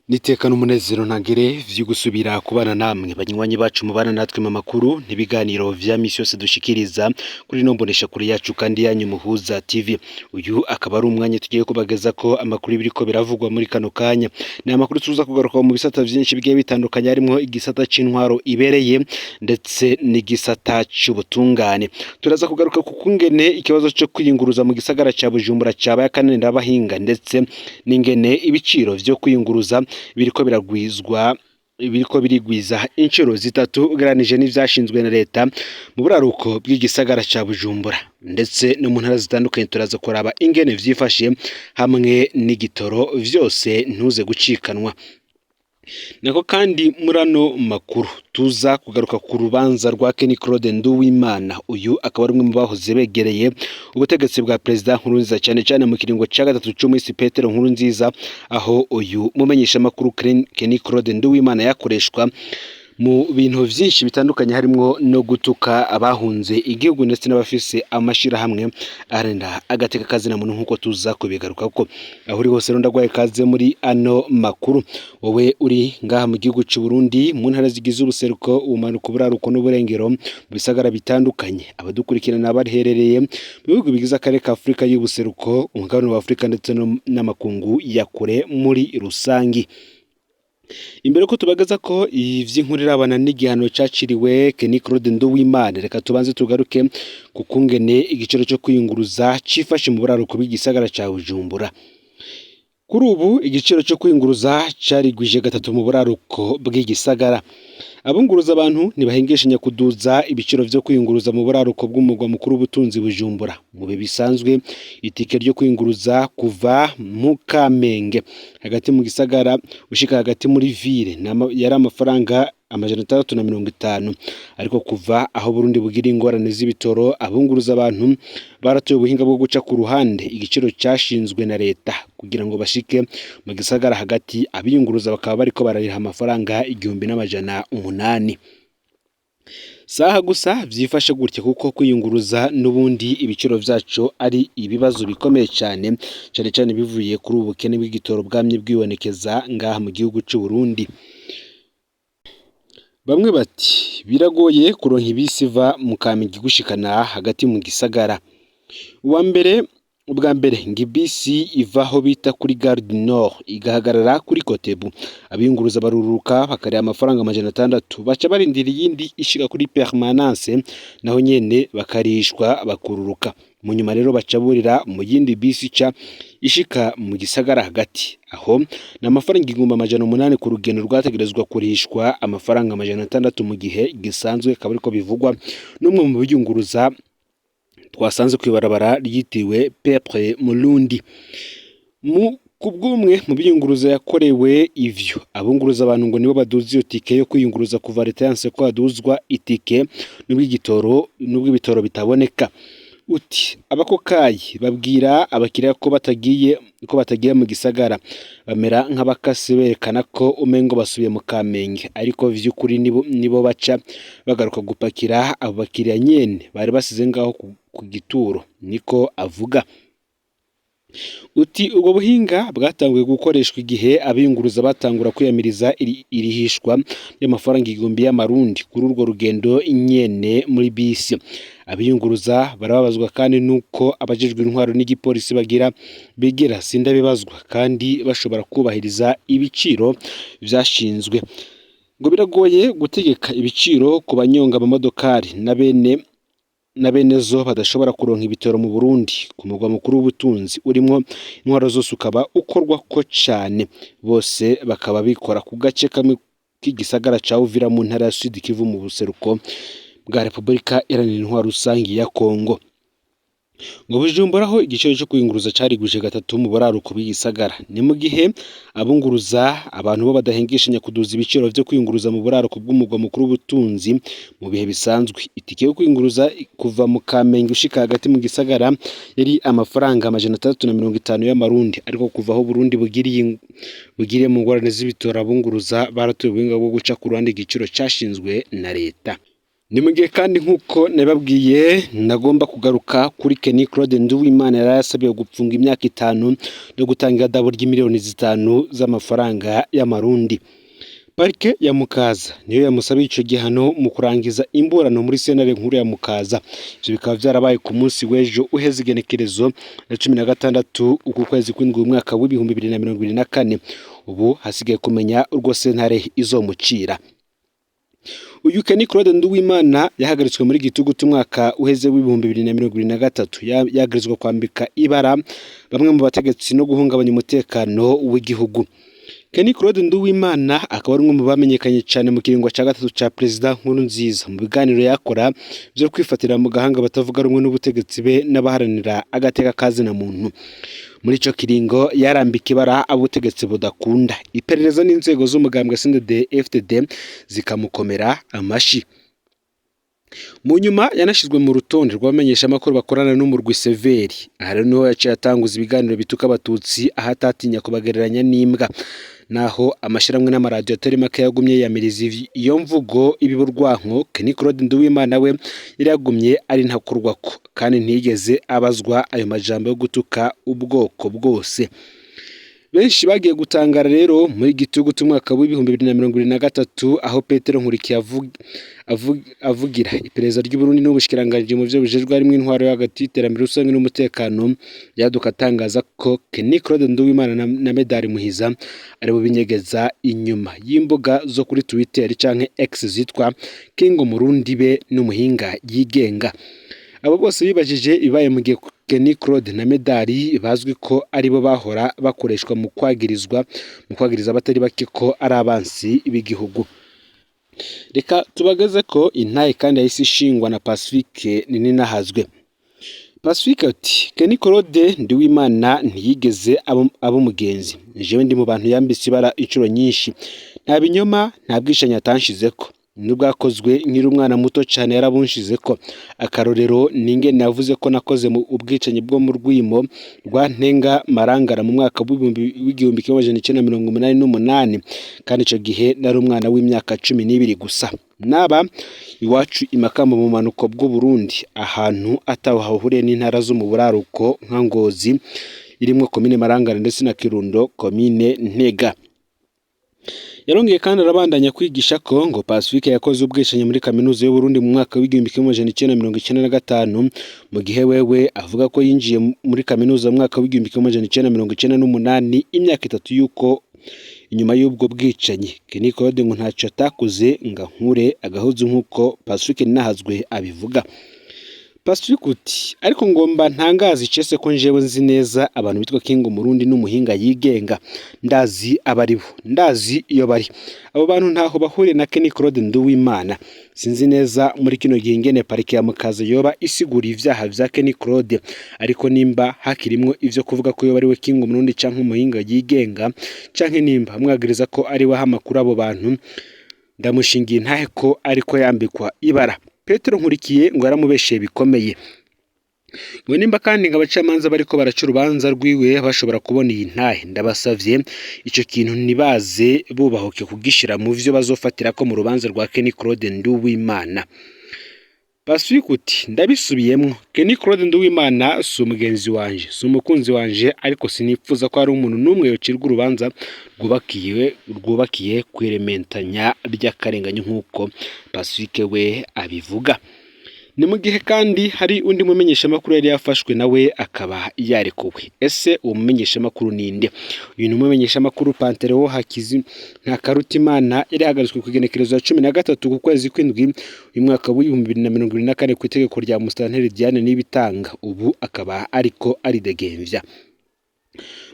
N'iteka n'umunezero ntangere vyo gusubira kubana namwe banywanyi bacu mubana natwe mu makuru n'ibiganiro vya misi yose dushikiriza kuri ino mboneshakure yacu kandi yanyu Muhuza TV. Uyu akaba ari umwanya tugiye kubagezako amakuru y'ibiriko biravugwa muri kano kanya. Ni amakuru tuza kugaruka mu bisata vyinshi bigiye bitandukanye harimwo igisata c'intwaro ibereye ndetse n'igisata c'ubutungane. Turaza kugaruka ku kungene ikibazo co kwiyunguruza mu gisagara ca Bujumbura cabaye akananira abahinga ndetse n'ingene ibiciro vyo kwiyunguruza biriko biragwizwa biriko birigwiza incuro zitatu ugereranije n'ivyashinzwe na leta mu buraruko bw'igisagara ca Bujumbura ndetse no mu ntara zitandukanye. Turaza kuraba ingene vyifashe hamwe n'igitoro, vyose ntuze gucikanwa. Nako kandi muri ano makuru tuza kugaruka ku rubanza rwa Kenny Claude Nduwimana. Uyu akaba ari umwe mu bahoze begereye ubutegetsi bwa Perezida Nkurunziza, cyane cyane mu kiringo ca gatatu c'umuhisi Petero Nkurunziza, aho uyu mumenyeshamakuru Kenny Claude Nduwimana yakoreshwa mu bintu vyinshi bitandukanye, harimwo no gutuka abahunze igihugu ndetse n'abafise amashirahamwe aharanira agateka kazina muntu, nk'uko tuza kubigarukako. Aho uri hose rero ndaguhaye ikaze muri ano makuru, wowe uri ngaha mu gihugu c'u Burundi, mu ntara zigize ubuseruko, ubumanuko, uburaruko n'uburengero, mu bisagara bitandukanye, abadukurikirana baherereye mu bihugu bigize akarere ka Afurika y'ubuseruko, umugabane wa Afurika ndetse n'amakungu ya kure muri rusangi. Imbere ko tubagaza ko ivy'inkuru irabana n'igihano caciriwe Kenny Claude Nduwimana, reka tubanze tugaruke ku kungene igiciro co kwiyunguruza cifashe mu buraruko bw'igisagara ca Bujumbura. Kuri ubu igiciro co kwiyunguruza carigwije gatatu mu buraruko bw'igisagara. Abunguruza abantu ntibahengeshanya kuduza ibiciro vyo kwiyunguruza mu buraruko bw'umugwa mukuru w'ubutunzi Bujumbura. Mu bihe bisanzwe itike ryo kwiyunguruza kuva mu Kamenge hagati mu gisagara ushika hagati muri ville yari amafaranga 650, ariko kuva aho Burundi bugira ingorane z'ibitoro, abunguruza abantu baratoye ubuhinga bwo guca ku ruhande igiciro cashinzwe na leta kugira ngo bashike mu gisagara hagati. Abiyunguruza bakaba bariko barariha amafaranga 1800. Saha gusa vyifashe gutya kuko kwiyunguruza n'ubundi ibiciro vyaco ari ibibazo bikomeye cane, cane cane bivuye kuri ubu bukene bw'igitoro bwamye bwibonekeza ngaha mu gihugu c'u Burundi. Bamwe bati biragoye kuronka ibisi iva mu Kamenge gushikana hagati mu gisagara. Uwa mbere, ubwa mbere ngo ibisi iva aho bita kuri Gare du Nord igahagarara kuri Kotebu, abiyunguruza baruruka bakariha amafaranga 600, baca barindira iyindi ishika kuri Permanence, naho nyene bakarishwa bakururuka. Mu nyuma rero baca burira mu yindi bisi ica ishika mu gisagara hagati, aho ni amafaranga 1800 ku rugendo rwategerezwa kurihishwa amafaranga 600 mu gihe gisanzwe, akaba ariko bivugwa n'umwe mu biyunguruza twasanze kw'ibarabara ryitiriwe Peuple Murundi. Mu kubw'umwe mu biyunguruza yakorewe ivyo, abunguruza abantu ngo nibo baduza iyo tike yo kwiyunguruza kuva leta yanse ko haduzwa itike nubwo nubwo ibitoro bitaboneka. Uti abakokayi babwira abakiriya ko batagiye mu gisagara, bamera nk'abakase berekana ko umengo basubiye mu Kamenge, ariko vy'ukuri nibo baca bagaruka gupakira abo bakiriya nyene bari basize ngaho ku gituro, niko avuga. Uti ubwo buhinga bwatanguye gukoreshwa igihe abiyunguruza batangura kwiyamiriza irihishwa ry'amafaranga 1000 y'amarundi kuri urwo rugendo nyene muri bisi. Abiyunguruza barababazwa kandi nuko abajejwe intwaro n'igipolisi bagira bigira sindabibazwa kandi bashobora kubahiriza ibiciro vyashinzwe. Ngo biragoye gutegeka ibiciro ku banyonga amamodokari na bene zo badashobora kuronka ibitoro mu Burundi, ku mugwa mukuru w'ubutunzi urimwo intwaro zose, ukaba ukorwako cane, bose bakaba bikora ku gace kamwe k'igisagara ca Uvira mu ntara ya Sud Kivu mu buseruko bwa Repubulika Iharanira Intwaro Rusangi ya Kongo. Ngo Bujumbura aho igiciro co kwiyunguruza carigwije gatatu mu buraruko bw'igisagara, ni mu gihe abunguruza abantu bo badahengeshanya kuduza ibiciro vyo kwiyunguruza mu buraruko bw'umugwa mukuru w'ubutunzi. Mu bihe bisanzwe itike yo kwiyunguruza kuva mu Kamenge ushika hagati mu gisagara yari amafaranga 650 y'amarundi, ariko kuva aho Burundi bugiriye mu ngorane z'ibitoro, abunguruza baratoye ubuhinga bwo guca ku ruhande igiciro cashinzwe na leta. Ni mu gihe kandi nk'uko nababwiye nagomba kugaruka kuri Kenny Claude Nduwimana yari yasabiwe gupfunga imyaka 5 no gutanga ihadabu ry'imiliyoni 5 z'amafaranga y'amarundi. Parike ya Mukaza niyo yamusabiye ico gihano mu kurangiza imburano muri sentare nkuru ya Mukaza. Ivyo bikaba vyarabaye ku munsi w'ejo uheze igenekerezo ya 16 uku kwezi kw'indwi umwaka w'2024. Ubu hasigaye kumenya urwo sentare izomucira. Uyu Kenny Claude Nduwimana yahagaritswe muri gitugutu umwaka uheze w'2023, yagirizwa kwambika ibara bamwe mu bategetsi no guhungabanya umutekano w'igihugu. Kenny Claude Nduwimana akaba ari umwe mu bamenyekanye cyane mu kiringo ca gatatu ca Perezida Nkurunziza mu biganiro yakora vyo kwifatira mu gahanga batavuga rumwe n'ubutegetsi be n'abaharanira agateka kazina muntu. Muri ico kiringo yarambika ibara abutegetsi budakunda, iperereza n'inzego z'umugambwe CNDD-FDD zikamukomera amashi. Mu nyuma yanashizwe mu rutonde rw'abamenyeshamakuru bakorana n'umurwi Severi. Aha rero niho yaciye atanguza ibiganiro bituka abatutsi aho atatinya kubagereranya n'imbwa. Naho amashirahamwe n'amaradiyo atari make yagumye yiyamiriza iyo mvugo ibiburwanko, Kenny Claude Nduwimana we yari yagumye ari ntakorwako kandi ntiyigeze abazwa ayo majambo yo gutuka ubwoko bwose. Benshi bagiye gutangara rero muri gitugutu umwaka w'2023 aho Petero Nkurikiye avugira iperereza ry'Uburundi n'ubushikiranganji mu vyo bujejwe harimwo intwaro yo hagati y'iterambere rusange n'umutekano, yaduka atangaza ko Kenny Claude Nduwimana na Medard Muhiza aribo binyegeza inyuma y'imbuga zo kuri Twitter canke X zitwa King Murundi be n'umuhinga yigenga. Abo bose bibajije ibibaye mu gihe Kenny Claude na Medard bazwi ko aribo bahora bakoreshwa mu kwagiriza abatari bake ko ari abansi b'igihugu. Reka tubageze ko intahe kandi yahise ishingwa na Pacifique Nininahazwe. Pacifique ati Kenny Claude Nduwimana ntiyigeze aba umugenzi, jewe ndi mu bantu yambitse ibara inshuro nyinshi, nta binyoma nta bwishanyi atanshizeko, nubwakozwe nkiri umwana muto cyane yarabunshizeko. Akarorero ninge navuze ko nakoze mu ubwicanyi bwo mu rwimo rwa Ntenga Marangara mu mwaka w'1988, kandi ico gihe nari umwana w'imyaka 12 gusa. Naba iwacu imakamba mu manuko bw'u Burundi, ahantu ataho hahuriye n'intara zo mu buraruko nka Ngozi irimwo komine Marangara ndetse na Kirundo komine Ntega. Yarongeye kandi arabandanya kwigisha ko ngo Pacifique yakoze ubwicanyi muri kaminuza y'u Burundi mu mwaka w'1995, mu gihe wewe avuga ko yinjiye muri kaminuza mu mwaka w'1998, imyaka 3 yuko inyuma y'ubwo bwicanyi. Kenny Claude ngo ntaco atakoze ngo ankure agahuzu nk'uko Pacifique Ninahazwe abivuga. Pacifique uti ariko ngomba ntangaze icese ko njewe nzi neza abantu bitwa King Murundi n'umuhinga yigenga, ndazi abaribo, ndazi iyo bari. Abo bantu ntaho bahuriye na Kenny Claude Nduwimana. Sinzi neza muri kino gihe ingene parike ya Mukaza yoba isigura ivyaha vya Kenny Claude, ariko nimba hakirimwo ivyo kuvuga ko yoba ari we King Murundi canke umuhinga yigenga, canke nimba mwagiriza ko ari we aha amakuru abo bantu, ndamushingiye ntahe ko ariko yambikwa ibara. Petero Nkurikiye ngo yaramubesheye bikomeye. Ngo nimba kandi ngo abacamanza bariko baraca urubanza rwiwe bashobora kubona iyi ntahe, ndabasavye ico kintu ntibaze bubahuke kugishira mu vyo bazofatirako mu rubanza rwa Kenny Claude Nduwimana. Pacifique uti ndabisubiyemwo, Kenny Claude Nduwimana si umugenzi wanje, si umukunzi wanje, ariko sinipfuza ko hari umuntu n'umwe yocirwa urubanza rwubakiye kwirementanya ry'akarenganyo nk'uko Pacifique we abivuga. Ni mu gihe kandi hari undi mumenyeshamakuru yari yafashwe nawe akaba yarekuwe. Ese uwo mumenyeshamakuru ninde? Uyu ni umumenyeshamakuru Panteleo Hakizi Ntakarutimana yari yahagaritswe ku igenekerezo ya 13 ku kwezi kw'indwi uyu mwaka w'2024 ku itegeko rya Musitanteri Diane Nibitanga, ubu akaba ariko aridegemvya.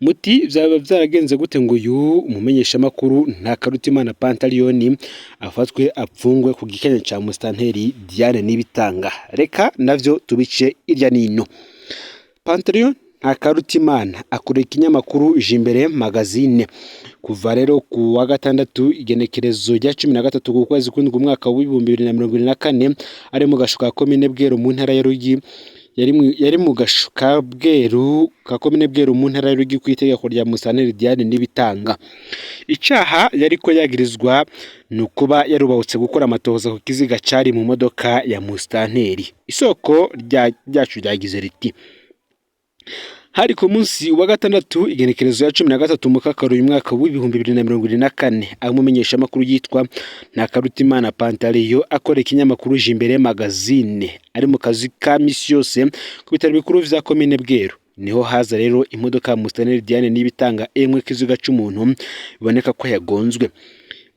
Muti vyaba vyaragenze gute ngo uyu umumenyeshamakuru Ntakarutimana Pantaleon afatwe apfungwe ku gikenya ca Musitanteri Diane Nibitanga? Reka navyo tubice irya nino. Pantaleon Ntakarutimana akorera ikinyamakuru Jimbere Magazine. Kuva rero ku wa gatandatu igenekerezo rya 13 ku kwezi kw'indwi umwaka w'2024 ari mu gasho ka komine Bweru mu ntara ya Ruyigi, Yari mu gasho ka Bweru ka komine Bweru mu ntara y'Uruyigi kw'itegeko rya Musanteri Diane Nibitanga. Icaha yariko yagirizwa ni ukuba yarubahutse gukora amatohoza ku kiziga cari mu modoka ya Musitanteri. Isoko ryacu ryagize riti: hari ku munsi wa gatandatu, igenekerezo ya 13 Mukakaro uyu mwaka w'2024, aho umumenyeshamakuru yitwa Ntakarutimana Pantaleyo akora ikinyamakuru Jimbere Magazine ari mu kazi ka misi yose ku bitaro bikuru vya komine Bweru, niho haza rero imodoka ya Musitanteri Diane Nibitanga emwe kiziga c'umuntu biboneka ko yagonzwe.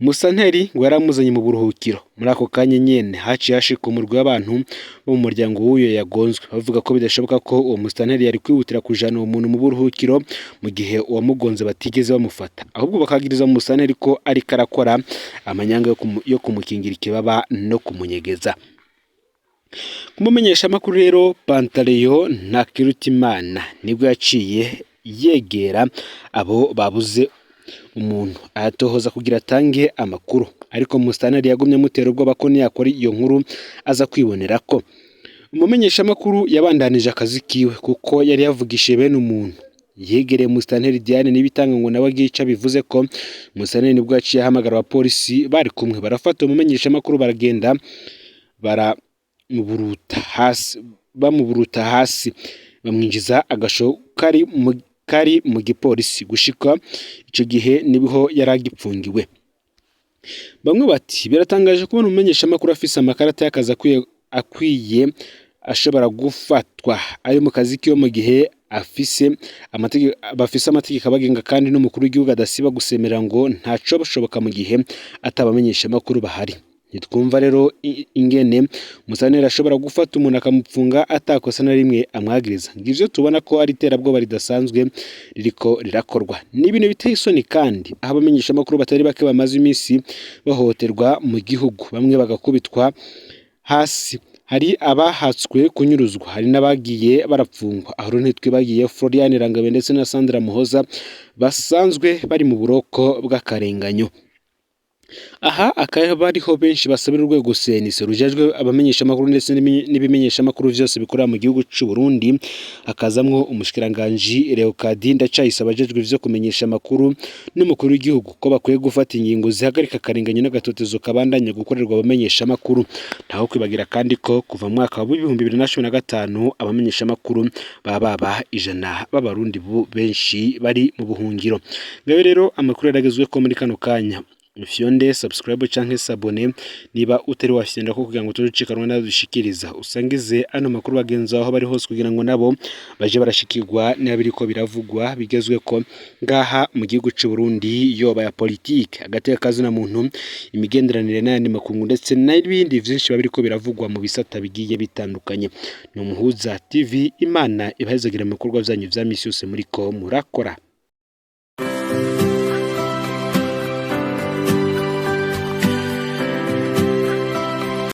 Musanteri ngo yaramuzanye mu buruhukiro. Muri ako kanya nyene haciye hashika umurwi w'abantu bo mu muryango w'uyo yagonzwe, bavuga ko bidashoboka ko uwo musitanteri yari kwihutira kujana uwo muntu mu buruhukiro mu gihe uwamugonze batigeze bamufata, ahubwo bakagiriza musitanteri ko ariko arakora amanyanga yo kumukingira ikibaba no kumunyegeza. Kumumenyesha amakuru rero Pantaleyo Ntakirutimana nibwo yaciye yegera abo babuze umuntu ayatohoza kugira atange amakuru, ariko musitanteri yagumye amutera ubwoba ko niyakora iyo nkuru aza kwibonera ko. Umumenyeshamakuru yabandanije akazi kiwe kuko yari yavugishije bene umuntu. Yegereye musitanteri Diane Nibitanga ngo nawe agire ico abivuze ko. Musitanteri nibwo yaciye ahamagara abapolisi bari kumwe, barafata umumenyeshamakuru baragenda bamuburuta hasi bamwinjiza agasho kari mu gipolisi. Gushika ico gihe niho yari agipfungiwe. Bamwe bati biratangaje kubona umumenyeshamakuru afise amakarata y'akazi akwiye ashobora gufatwa ari mu kazi kiwe mu gihe afise amategeko, bafise amategeko abagenga, kandi n'umukuru w'igihugu adasiba gusemera ngo ntaco bushoboka mu gihe atabamenyeshamakuru bahari. Ntitwumva rero ingene musanteri ashobora gufata umuntu akamupfunga atakosa na rimwe amwagiriza. Ngivyo tubona ko ari iterabwoba ridasanzwe ririko rirakorwa. Ni ibintu biteye isoni kandi aho abamenyeshamakuru batari bake bamaze iminsi bahohoterwa mu gihugu, bamwe bagakubitwa hasi, hari abahatswe kunyuruzwa, hari n'abagiye barapfungwa. Aho rero ntitwibagiye Florian Rangabe ndetse na Sandra Muhoza basanzwe bari mu buroko bw'akarenganyo. Aha akaba ariho benshi basabira urwego CNC rujejwe abamenyeshamakuru ndetse n'ibimenyeshamakuru vyose bikorera mu gihugu c'u Burundi, hakazamwo umushikiranganji Leokadi Ndacayisaba ajejwe ivyo kumenyesha amakuru n'umukuru w'igihugu, ko bakwiye gufata ingingo zihagarika akarenganyo n'agatotezo kabandanya gukorerwa abamenyeshamakuru. Ntaho kwibagira kandi ko kuva mu mwaka wa 2015 abamenyeshamakuru baba 100 b'abarundi benshi bari mu buhungiro. Ngayo rero amakuru yaragezweko muri kano kanya. Fyonde subscribe canke s'abonner niba utari wafyonda ko kugira ngo tuzucikanwa nadushikiriza, usangize ano makuru bagenzi aho bari hose kugira ngo nabo baje barashikirwa niba biriko biravugwa bigezweko ngaha mu gihugu c'u Burundi, yoba ya politike, agateka kazina muntu, imigenderanire n'ayandi makungu ndetse n'ibindi vyinshi biba biriko biravugwa mu bisata bigiye bitandukanye. Ni Umuhuza TV, Imana ibahezagire mu bikorwa vyanyu vya misi yose muriko murakora.